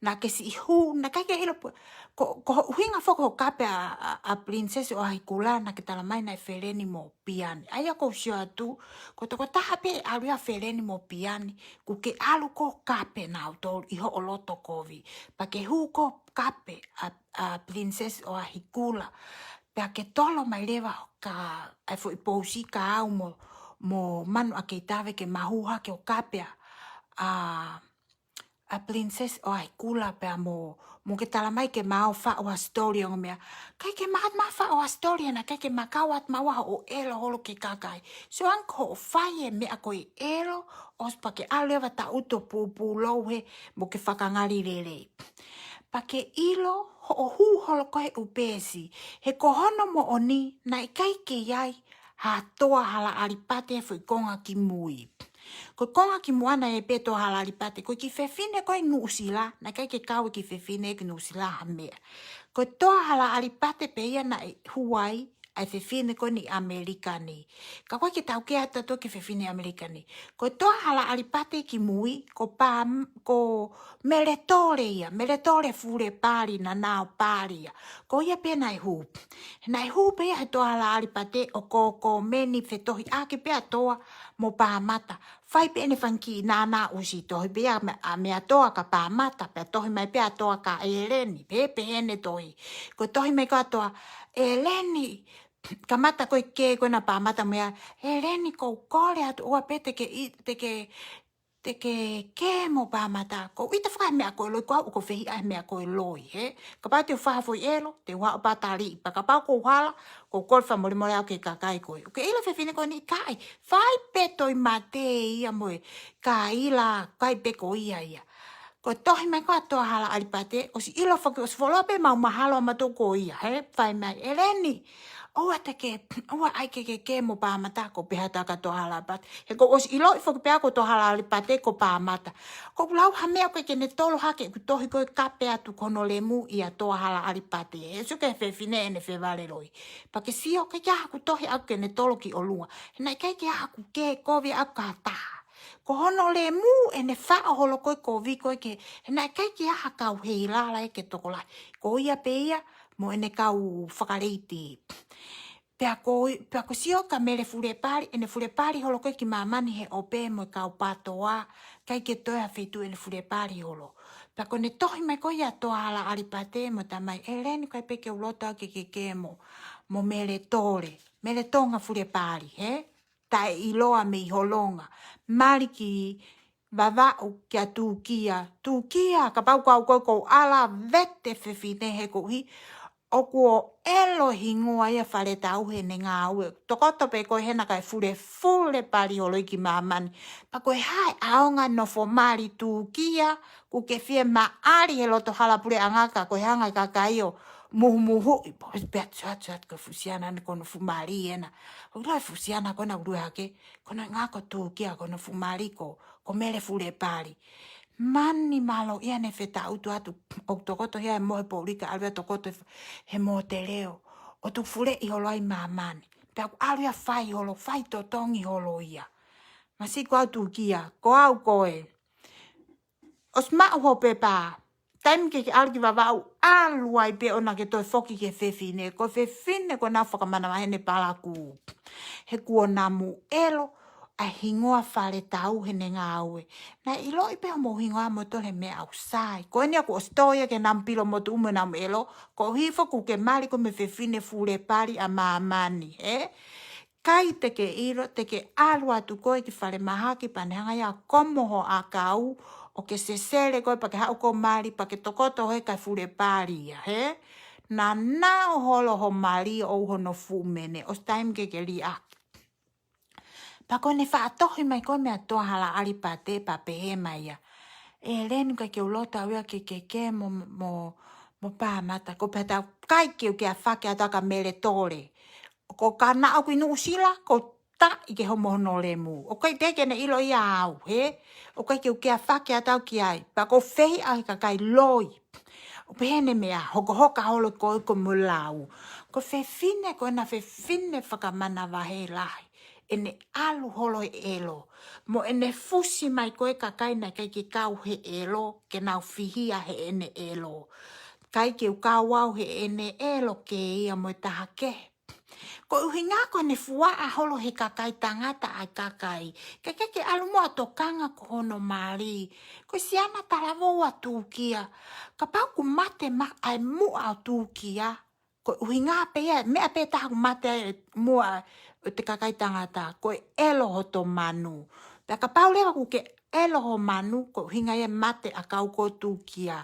Naʻá ke siʻi hū, naʻe ʻikai ke ʻilo pe, ko, ko hoʻo ʻuhinga foki hoʻo kape ʻa, ʻa, ʻa Princess ʻo Ahikula, naʻá ke talamai naʻe feleni mo Piani. ʻA ia ʻoku ou sio atu, ko e tokotaha pē ʻe ʻalu ia ʻo feleni mo Piani, ʻoku ke ʻalu koe ʻo kape nautolu ʻi hoʻo loto kovi. Pea ke hū koe ʻo kape ʻa, ʻa Princess ʻo Ahikula. Pea ke tolo mai leva ka, ʻa e foʻi pousi ka au mo, mo Manu ʻa Keitave ke ma hū hake ʻo kape ʻa, ʻa, ʻa Princess ʻo Ahikula pea mo, mo ke talamai ke ma ō ʻo faʻu ha story ʻo e ongo meʻa. ʻIkai ke ma ō atu ma faʻu ha story ʻana, ʻikai ke ma kau atu maua hoʻo ʻelo holo ki he kakai. Sio ange ko hoʻo fai e meʻa ko e ʻelo, ʻosi pea ke ʻalu leva ʻo taʻutu ʻo pūpūlou hē mo ke fakangalilelei. Pea ke ʻilo hoʻo hū holo ko ē he ʻū peesi, he ko hono moʻoni, naʻe ʻikai ke ʻi ai ha toa hala ʻalipate he foʻi konga kimui. Ko e konga kimui ʻana ē pē toa hala ʻalipate, ko e kiʻi fefine ko ē ʻi Nuʻusila, naʻe ʻikai ke kau e kiʻi fefine ki Nuʻusila ha meʻa. Ko e toa hala ʻalipate pē ia naʻe hū ai ʻa e fefine ko eni ʻi ʻAmelika ni. Ka ʻoku ʻikai ke tau kē atu ʻa e kiʻi fefine ʻi ʻAmelika ni. Ko e toa hala ʻalipate kimui, ko Pā-, ko Meletole ia, Meletole Fulepali, Nanaopali ia. Ko ia pē naʻe hū. Naʻe hū pē ia he toa hala ʻalipate ʻo kōkōmeni fetohiʻaki pē ʻa Toa mo Pāmata. Fai pē ʻene fanga kiʻi nānā ʻusi, tohi pē ia ʻa me-, ʻa meʻa Toa kia Pāmata, pea tohi mai pē ʻa Toa kia ʻEleni, pē, pehē ʻene tohi. Ko e tohi mai ko ē ʻa Toa, ʻEleni, kamata ko ē kē ko ena ʻa Pāmata mo ia, ʻEleni ʻoku ou kole atu ʻoua pē te ke ʻi-, te ke te ke kē mo Pāmata, ʻoku ou ʻita foki he meʻa ko e loi, ko au ʻoku ou fehiʻa he meʻa ko e loi, hē? Kapau te u fai ha foʻi ʻelo, te u haʻu pē ʻo tali, pea kapau ʻoku ou hala, ʻoku ou kole fakamolemole au ki he kakai ko ē. ʻOku ke ʻilo e fefine ko eni ʻikai, fai pē toe mate ia mo e kaila, ʻikai pē ko ia ia. Ko e tohi mai ko ē ʻa Toa hala ʻalipate, ʻosi ʻilo foki, ʻosi fuoloa pē mau mahalo ʻa mautolu ko ia, hē? Fai mai, ʻEleni, ʻoua te ke, ʻoua ʻai ke ke kē mo Pāmata, ʻoku pehē atu kia Toa hala ʻalipate. He ʻoku ou ʻosi ʻiloʻi foki pē au ko Toa hala ʻalipate ko Pāmata. ʻOku ou lau ha meʻa ko ē ke ne tolo hake ʻeku tohi ko ē kape atu ki hono lemu ʻia Toa hala ʻalipate. He sio ki he fefine ʻene fevale loi. Pea ke sio ʻikai ke ʻi ai haʻaku tohi ʻaʻaku ke ne tolo ki ʻolunga. He naʻe ʻikai ke ʻi ai haʻaku kē kovi ʻaʻaku ki ha taha. Ko hono lemu ʻene faʻo holo ko ē kovi ko ē ke, he naʻe ʻikai ke ʻi ai ha kau Heilala ia ke tokolahi. Ko ia pē ia mo ʻene kau fakaleiti. Pea ko, pea ko e sio kia Mele Fulepali, ʻene fulepali holo ko ē ki māmani he ʻope mo e kau PTOA, ʻikai ke toe ha feituʻu ʻene fulepali holo. Pea ko ʻene tohi mai ko ia ʻa Toa hala ʻalipate mo talamai, ʻEleni ʻikai pē ke u loto au ke ke kē mo, mo Meletole, Meletonga Fulepali, hē? Taʻeʻiloa mei Holonga. Mali ki Vavaʻu kia Tūkia. Tūkia, kapau ko au koe ʻoku ou ala vete fefine he koeʻuhi ʻoku ʻo ʻelo hingoa ia fale tau heʻene ngāue. Tokoto pē koe hena kae fulefule pali holo ki māmani. Pea ko e hā e ʻaonga nofo mali Tūkia, ʻoku ke fie maʻali he loto hala puleʻanga ka ko e hanga ʻe he kakai ʻo muhumuhuʻi. Pō, pea atu, atu, atu, ko e fuʻu siana eni ko hono fuʻu mali ena. ʻOku ʻilo e fuʻu siana ko ena ʻoku lue hake, ko hono ngako Tūkia ko hono fuʻu mali ko, ko Mele Fulepali. Mani mālō ia ne fetaʻutu atu, ʻoku tokoto ia he mohe poʻuli ka ʻalu ia tokoto he, he moteleo. ʻO tuku fuleʻi holo ai māmani. Pea ʻoku ʻalu ia fai holo, fai totongi holo ia. Masiʻi ko au Tūkia, ko au koe. ʻOsi maʻu ho pepa. Taimi ke ke ʻalu ki Vavaʻu, ʻalu ai pē ʻo na ke toe foki ki he fefine. Ko e fefine ko ena ʻoku fakamanavahē ʻene palakū. He kuo namu ʻelo ʻa e hingoa fale tau heʻene ngāue. Naʻe ʻiloʻi pē hoʻomou hingoa mo tole meʻa ʻoku sai. Ko eni ʻoku ʻosi tō ia ke namu pilo mo tuʻu mo namu ʻelo. Koeʻuhi foki ʻoku ke mali koe mo e fefine fulepali ʻa māmani, ē? ʻIkai te ke ʻilo, te ke ʻalu atu koe ki falemahaki pea ne hanga ia ʻo komo ho ʻakau, ʻo ke sesele koe pea ke haʻu ʻo mali pea ke tokoto he kae fulepali ia, hē? Naʻa nau holo ho mali ʻo hono fuʻu mene, ʻosi taimi ke ke liʻaki. Pea ko ʻene faʻa tohi mai ko e meʻa toa hala ʻalipate pea pehē mai ia. ʻEleni, ʻikai ke u loto au ia ke ke ke mo, mo, mo Pāmata, ko pea tau kai ke u ke afake atu ka Mele Tole. Ko ka naʻa ʻoku ʻi Nuʻusila, ko taʻi ke homo hono lemu. ʻOku ʻikai te ke ne ʻilo ia au, hē? ʻOku ʻikai ke u ke afake atu au ki ai. Pea ko fehi au he kakai loi. ʻO pehē ʻene meʻa, hokohoka holo koe ko mo lau. Ko e fefine, ko ena fefine fakamanavahē lahi. ʻEne ʻalu holo he ʻelo. Mo ʻene fusi mai ko e kakai naʻe ʻikai ke kau he ʻelo, ke nau fihia heʻene ʻelo. ʻIkai ke u kau au heʻene ʻelo ke ia mo e taha kehe. Ko e ʻuhinga ko ʻene fuaʻa holo he kakai tangata ʻa e kakai. Ke ke ke ʻalu mo ʻa tokanga ko hono mali. Ko e siana talavou ʻa Tūkia. Kapau ʻoku mate ma ʻa e muʻa ʻo Tūkia. Ko e ʻuhinga pē ia, meʻa pē taha ʻoku mate ai muʻa ʻo e kakai tangata. Ko e ʻelo hoto manu. Pea kapau leva ʻoku ke ʻelo ho manu, ko e ʻuhinga ia mate ʻakau ko Tūkia.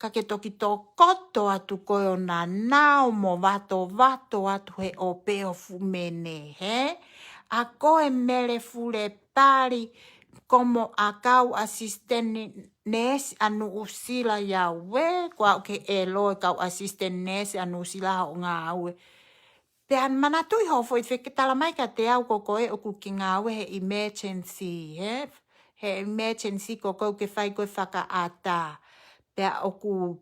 Ka ke toki tokoto atu koe ʻo na nau mo vato vato atu he ʻope ʻo fuʻu mene, hē? ʻA ko e Mele Fulepali, komo ʻakau asisiteni neesi ʻa Nuʻusila ia ue, ko au ke ʻelo e kau asisiteni neesi ʻa Nuʻusila hoʻo ngāue. Pea manatuʻi hoʻo foʻi feketala mai kiate au ko koe ʻoku ke ngāue he emergency, hē? He emergency ko koe ʻoku ke fai ko e fakaʻata. Pea ʻoku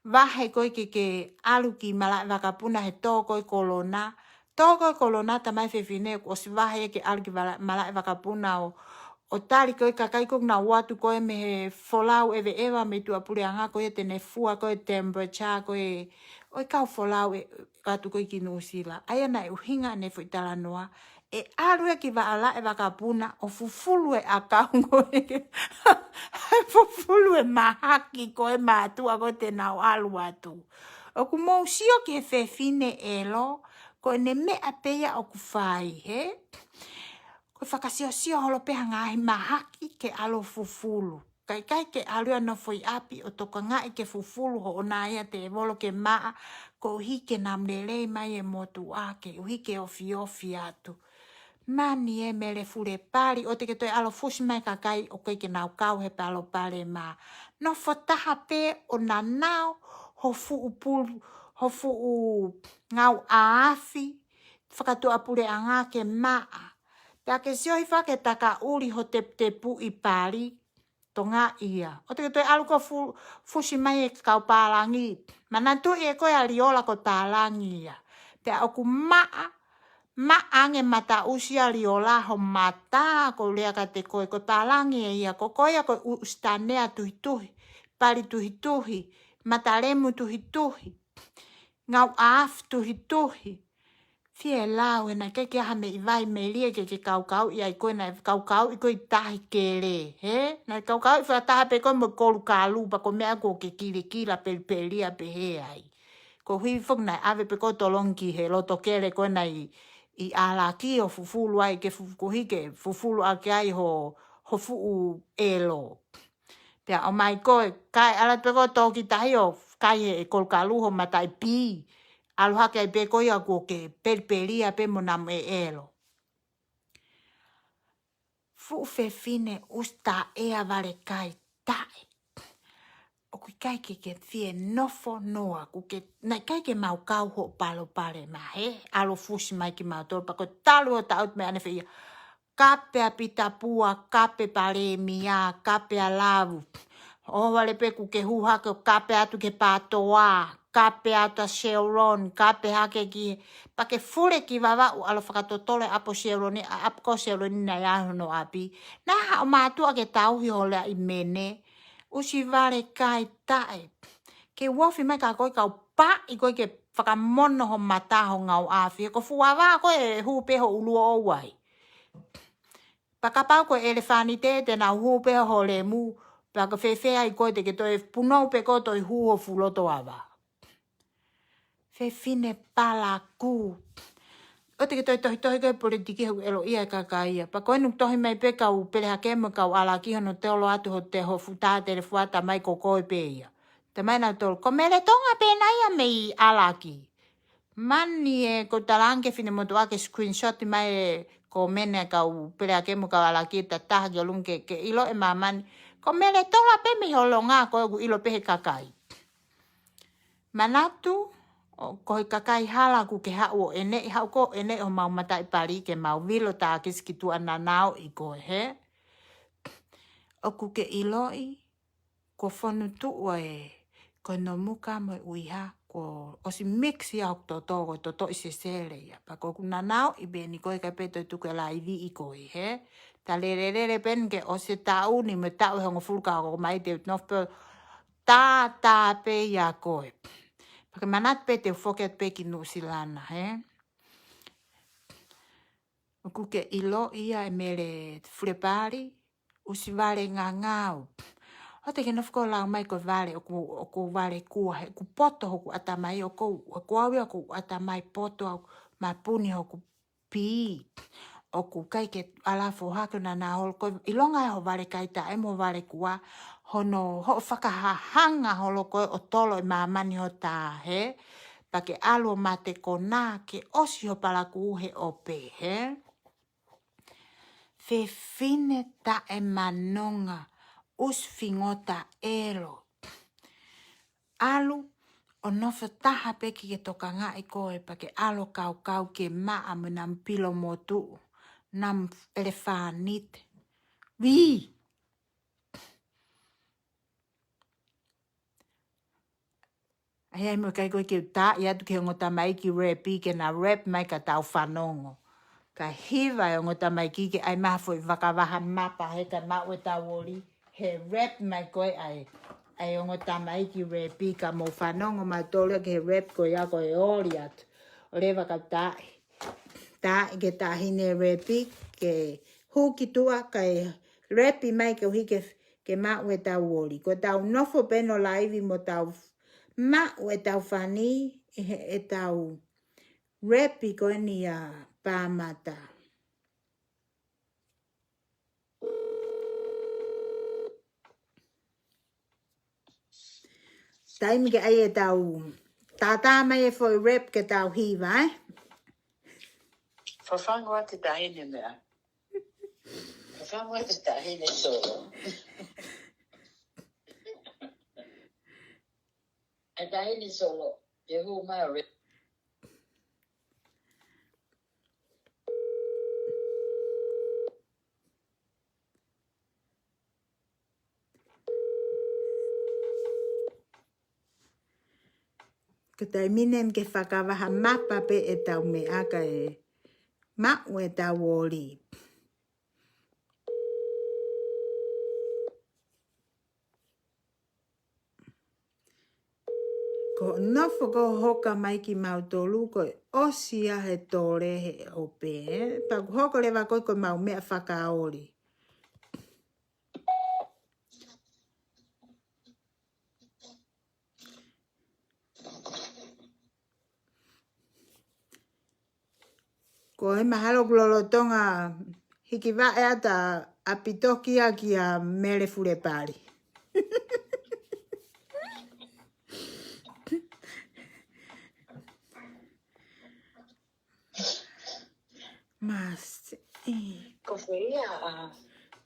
vahe koe ke ke ʻalu ki malaʻe vakapuna he tō ko e kolona. Tō ko e kolona tamai fefine ʻoku ʻosi vahe ke ʻalu ki vala-, malaʻe vakapuna ʻo, ʻo tali ko e kakai ko ē ʻoku nau ō atu ko ē mei he folau ʻeveʻeva mei tuʻapuleʻanga ko ia te ne fua ko e temperature ko e, ʻo e kau folau ē atu ko ē ki Nuʻusila. ʻA ia naʻe ʻuhinga ʻene foʻi talanoa. ʻE ʻalu ia ki malaʻe vakapuna ʻo fufulu e ʻakau ko ē. ʻE fufulu e mahaki ko ē mātuʻa ko ē te nau ʻalu atu. ʻOku mou sio ki he fefine ʻelo, ko ʻene meʻa pē ia ʻoku fai, hē? Ko e fakasiosio holo pē ha ngaahi mahaki ke ʻalu ʻo fufulu. Ka ʻikai ke ʻalu ia ʻo nofo ʻi ʻapi ʻo tokangaʻi ke fufulu hoʻo nā ia tēvolo ke maʻa, koeʻuhi ke namu lelei mai e motuʻa, koeʻuhi ke ofiofi atu. Mani e Mele Fulepali, ʻoua te ke toe ʻalu ʻo fusi mai kakai ʻoku ʻikai ke nau kau he palopalema. Nofo taha pē ʻo na nau ho fuʻu pulu, ho fuʻu ngāue ʻaʻahi, fakatuʻapuleʻanga ke maʻa. Pea ke sio hifo ki he takaʻuli ho teputepuʻi pali, tonga ia. ʻOua te ke toe ʻalu ʻo fu-, fusi mai e kau pālangi. Manatuʻi ʻe koe ʻa Liola ko e pālangi ia. Pea ʻoku maʻa, maʻa ange mataʻusi ʻa Liola ho mata, ʻoku ou lea kiate koe ko e pālangi ē ia, ko koe ia ko e ʻusitanea tuhituhi, pali tuhituhi, matalemu tuhituhi, ngāue ʻaʻahi tuhituhi. Fie lau, ʻe naʻe ʻikai ke ʻi ai ha meʻi vai melie ke ke kaukauʻi ai koe, naʻe kaukauʻi koe ʻi tahi kele, hē? Naʻe kaukauʻi fakataha pē koe mo e kolu kalu, pea ko e meʻa ko ē ke kilekila pelipelia pehē ai. Koeʻuhi foki naʻe ʻave pē koe ʻo tolongi ki he loto kele ko ē naʻe ʻi, ʻi ʻAlaki ʻo fufulu ai ke fu-, koeʻuhi ke fufulu ʻaki ai ho, ho fuʻu ʻelo. Pea ʻomai koe, kae ʻalu pē koe ʻo toki tahi ʻo kai he kolukalu ho mataʻi pī. ʻAlu hake ai pē koe ia kuo ke pelipelia pē mo namu ʻe ʻelo. Fuʻu fefine ʻusi taʻea vale kai taʻe. ʻOku ʻikai ke ke fie nofo noa, ʻoku ke, naʻe ʻikai ke mau kau hoʻo palopalema he, ʻalu fusi mai kimautolu, pea ko e talu ʻo taʻu meʻa ne feia. Kape ʻa Pita Pua, kape Palēmia, kape ʻa Lavu. ʻO vale pē ʻoku ke hū hake ʻo kape atu ki he Pātoa, kape atu ʻa Chevron, kape hake ki, pea ke fule ki Vavaʻu ʻalu ʻo fakatotolo e ʻapi ʻo Chevron, ʻa ʻapi ko Chevron naʻe ʻi ai hono ʻapi. Naʻa haʻo mātuʻa ke tauhi ho lea ʻi mene. ʻUsi vale kai taʻe. Ke uofi mai ka koe kau paʻi koe ke fakamono ho mata ho ngāue ʻaʻaku. He ko fuava koe ʻe hū pē ho ʻulu ʻo ʻoua ai. Pea kapau ko e ʻelefānite te nau hū pē ho lemu, pea ko e fēfē ai koe te ke toe punou pē koe toe hū ho fuʻu loto ava. Fefine palakū. ʻOua te ke toe tohitohi koe he politiki he ʻoku ʻelo ia e kakai ia. Pea ko eni ʻoku tohi mai pē kau Pelehakemo kau ʻAlaki hono tolo atu ho te ho futa telefuata mai ko koe pē ia. Te mai nau tolo. Ko Mele Tonga pē nai ia mei ʻAlaki. Mani e ko talange finemotuʻa ke screenshot mai e ko mene kau Pelehakemo kau ʻAlaki ta taha ki ʻolunga ke, ke ʻilo ʻe māmani. Ko Mele Tonga pē mei Holonga ko ʻoku ʻilo pē he kakai. Manatu, ʻo, ko e kakai hala ʻoku ke haʻu ʻo ʻene, haʻu ko ʻene ʻo mau mataʻi pali ke mau vilo takisi ki tuʻa nanaʻo ʻi ko he. ʻOku ke ʻiloʻi, ko Fonutuʻu ē, ko Nomuka mo e ʻUiha, ko ʻosi mix ia hoku toto, ko toto ʻi Sesele ia. Pea ko ʻoku nanaʻo ʻi peni ko e ka pe to tuku e laivi ʻi ko he. Ta lelelele peni ke ʻosi taʻu ni mo taʻu ʻe hongofulu ka ko mai te nofo pē tā tā pē ia koe. Pea ke manatu pē te u foki atu pē ki Nuʻusila na, he? ʻOku ke ʻilo ia e Mele Fulepali, ʻusi vale ngangau. ʻOua te ke nofo ko lau mai ko e vale, ʻoku, ʻoku vale kua, he ʻoku poto hoku ʻatamai, ʻoku, ʻoku au ia ʻoku ʻatamai poto au, mapuni hoku pī. ʻOku ʻikai ke ala foha ke nana holo ko e ʻilonga e ho vale kai taʻe mo vale kua. Hono hoʻo fakahahanga holo ko e ʻo tolo e māmani ho tahe. Pea ke ʻalu ʻo mate ko na ke ʻosi ho palakū he ʻope he. Fefine taʻemanonga ʻusi fingota ʻelo. ʻAlu ʻo nofo taha pē ki ke tokangaʻi koe pea ke ʻalu ʻo kaukau ke maʻa mo namu pilo motuʻu, namu ʻelefānite. Vī! ʻAi ai mo kai koe ke u taʻi atu ki he ongo tamaiki repi ke na rep mai ka tau fanongo. Ka hiva e ongo tamaiki ke ʻai maha foʻi vakavaha mapa he ka maʻu e tau oli. He rep mai koe ʻai. ʻAi ongo tamaiki repi ka mou fanongo mautolu ke he rep ko ia ko e oli atu. ʻO leva ka taʻi. Taʻi ke taʻahine repi ke hū ki tuʻa ka e repi mai ke uhi ke, ke maʻu e tau oli. Ko tau nofo pē ʻo laivi mo tau maʻu e tau fani, e, e tau repi ko eni ʻa Pāmata. Taimi ke ʻai e tau, tātā mai e foʻi rep ke tau hiva, ē? Fafangu atu taʻahine meʻa. Fafangu atu taʻahine solo. ʻAi taʻahine solo. Ke hū mai o rep. Ka taimi ni ke fakavaha mapa pē e tau meʻa ka e maʻu e tau oli. Ko nofo ko hoka mai kimautolu ko e ʻosi ia he tole he ʻope, pea ʻoku hoko leva ko e ko e mau meʻa fakaoli. Ko e mahalo ʻoku lolotonga hiki vaʻe ata ʻapi toki ʻa kia Mele Fulepali. Mas, eh. Ko fē ia, ʻa,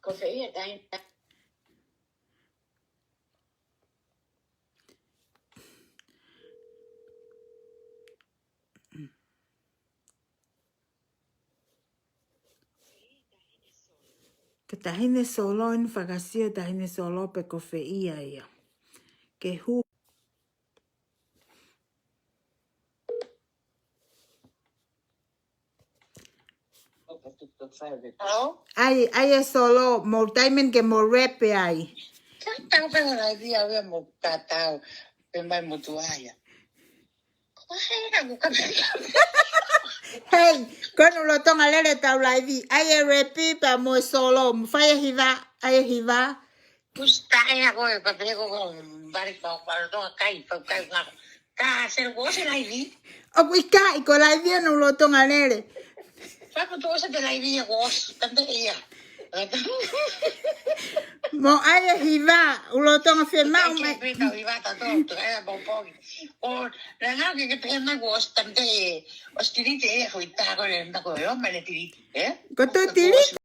ko fē ia tai. Ko Taʻahine Solo eni, fakasio Taʻahine Solo pe ko fē ia ia. Ke hū. Hello? ʻAi, ʻai e Solo, mo taimi ke mo rep ai. Tatau pē mo laivi au ia mo tatau. Pē mai mo tuʻa ia. Ko e hā ʻoku ka pē. Hei, ko ʻene lolotonga lele ʻetau laivi. ʻAi e rep pea mo e Solo, mo fai e hiva, ʻai e hiva. Kusi taʻe ako e papeleko ko bari kau palo toa kai, pau kai ngako. Ka se ko se laivi. ʻOku ʻikai, ko e laivi ʻene lolotonga lele. Fakato se te laivi ia ko os, tante ia. Mo ʻai e hiva, lolotonga fiemaʻu mai. Ke pita hiva ta to, to ea bau poki. O, na ngā ke ke pē mai ko os, tante e. Os tilite e, ko i ta ko le, na ko e o mai le tilite, eh? Ko to tilite.